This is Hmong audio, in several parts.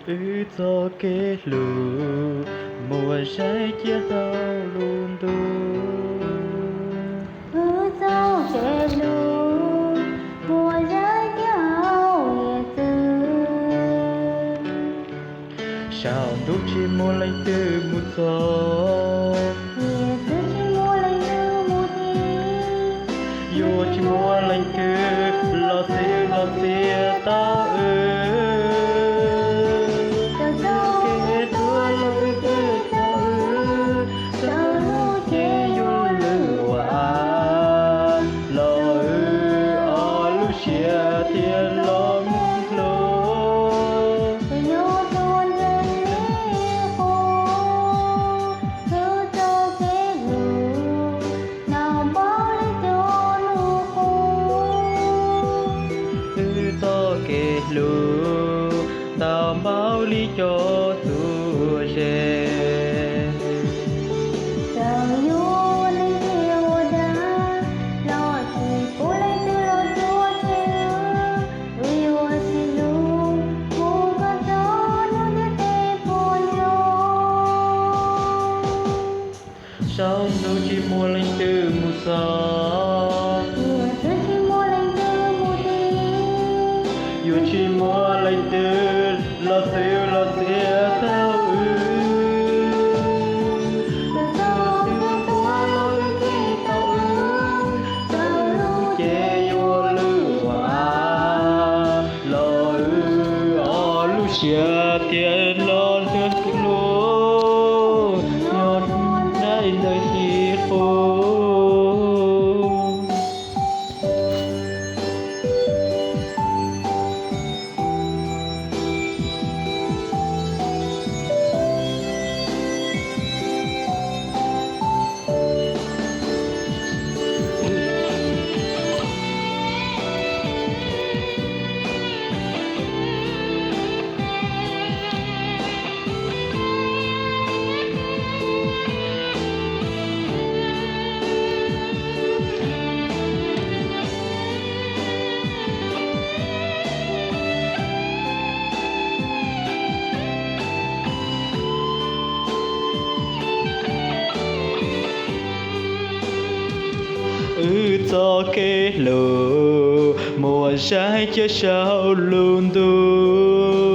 Wb txoj kev hlub muaj saib cia hauv lub ntuj. Wb txoj kev hlub muaj saib cia hauv hiav txwv. Saum ntuj tsis muaj leej twg mus txog. Hiav txwv tsis muaj leej twg mus tiv. Yuav tsis muaj leej twg los txwv los txiav tau wb. Txawm txoj kev tuag los wb tsis tau wb, txawm lub cev yuav lwj ua av los wb ob lub siab thiaj los mus hlub. Txawm nyob rau ntawm lub qub, wb txoj kev hlub ntau npaum li cov nub qub. Wb txoj kev hlub ntau npaum li cov txuas zes. Txawm yuav neeg tiag ua dab, los tsis pub leej twg los cuag tseg wb. Wb yuav sib hlub mus kom txog hnub ntiaj teb puas ntsoog. Saum ntuj tsis muaj leej twg mus txog. Hiav txwv tsis muaj leej twg mus tiv. Yuav tsis muaj leej twg los txwv los txiav tau wb. Txawm txoj kev tuag los wb tsis tau wb, txawm lub cev yuav lwj ua av los wb ob lub siab thiaj los hlub, nyob nraim ntawm lub qub.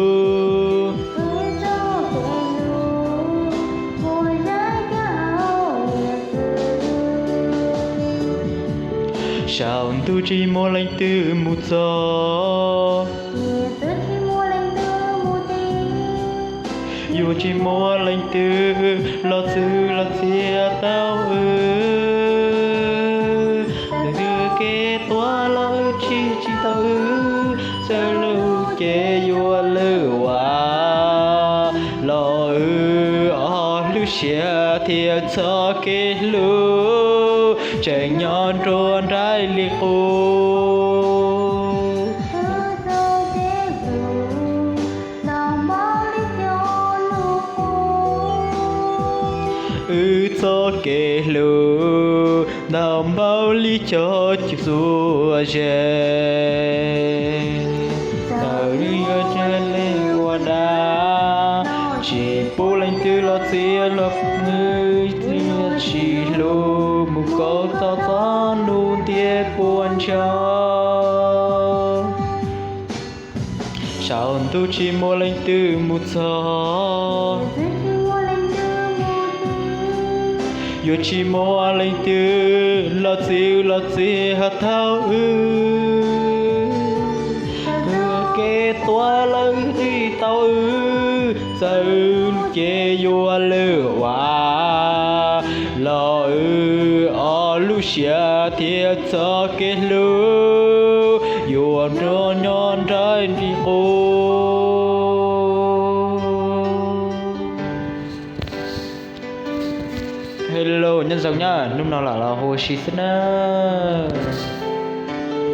Wb txoj kev hlub muaj saib cia saum lub ntuj. Saum ntuj tsis muaj leej twg mus txog. Yuav tsis muaj leej twg los txwv los txiav tau wb. Txawm kev tuag los wb tsis tsis tau wb, txawm lub cev yuav lwj ua av los wb ob lub siab thiaj txoj kev hlub tseem nyob nruab nraim li qub. Wb txoj kev hlub ntau npaum li cov txuas zes. Txawm yuav tseg leej ua dab, tsis pub leej twg los txiav los, sib hlub mus kom txog txog hnub ntiaj puas ntsoog. Saum ntuj tsis muaj leej twg mus txog. Yuav tsis muaj leej twg los txwv los txiav tau wb. Txawm kev tuag los wb tsis tau wb, txawm lub cev yuav lwj ua av los wb ob lub siab thiaj txoj kev hlub yuav nruab nyob nraim li qub. Hello, nyob zoo na, hnub no lam los hu ua si xwb na.